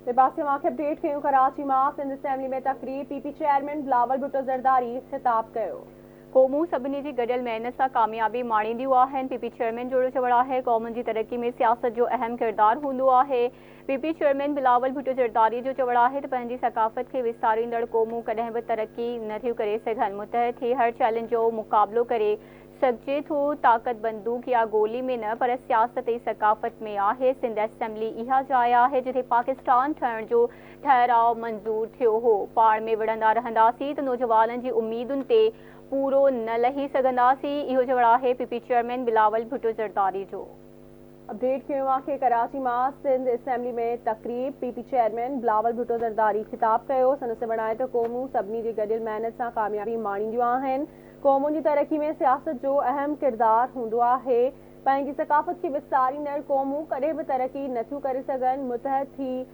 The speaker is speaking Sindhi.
ٻئي پاسي اوهان کي اپڊيٽ ڪيون ڪراچي مان سنڌ اسيمبلي ۾ تقريب P P chairman Bilawal Bhutto Zardari خطاب ڪيو. قومون سڀني جي گڏيل محنت سان ڪاميابي ماڻينديون آهن، پي پي چيئرمين جو چوڻ آهي قومن جي ترقي ۾ سياست جو اهم ڪردار هوندو آهي. P P chairman Bilawal Bhutto Zardari جو چوڻ آهي ته پنهنجي ثقافت کي وساريندڙ قومون ڪڏهن به ترقي نه ٿيون ڪري سگهن، متحد ٿي هر چئلينج جو مقابلو ڪري سگهجي ٿو، طاقت بندوق يا گولي ۾ نه پر سياست ۽ ثقافت ۾ آهي، سنڌ اسيمبلي اها جاء آهي جتي پاڪستان ٺهڻ جو ٺهراء منظور ٿيو هو، پاڻ ۾ وڙهندا رهنداسين ته نوجوانن جي اميدن تي پورو نه لهي سگهنداسين، اهو چوڻ آهي P P chairman Bilawal Bhutto Zardari جو. اپڊيٽ ڪيون اوهان کي ڪراچي مان سنڌ اسيمبلي ۾ تقريب P P chairman Bilawal Bhutto Zardari خطاب ڪيو، سندس چوڻ آهي ته قومون سڀني جي گڏيل محنت سان ڪاميابي ماڻينديون آهن، قومن جي ترقي ۾ سياست جو اهم ڪردار هوندو آهي، پنهنجي ثقافت کي وساريندڙ قومون ڪڏهن به ترقي نٿيون ڪري سگهن، متحد ٿي.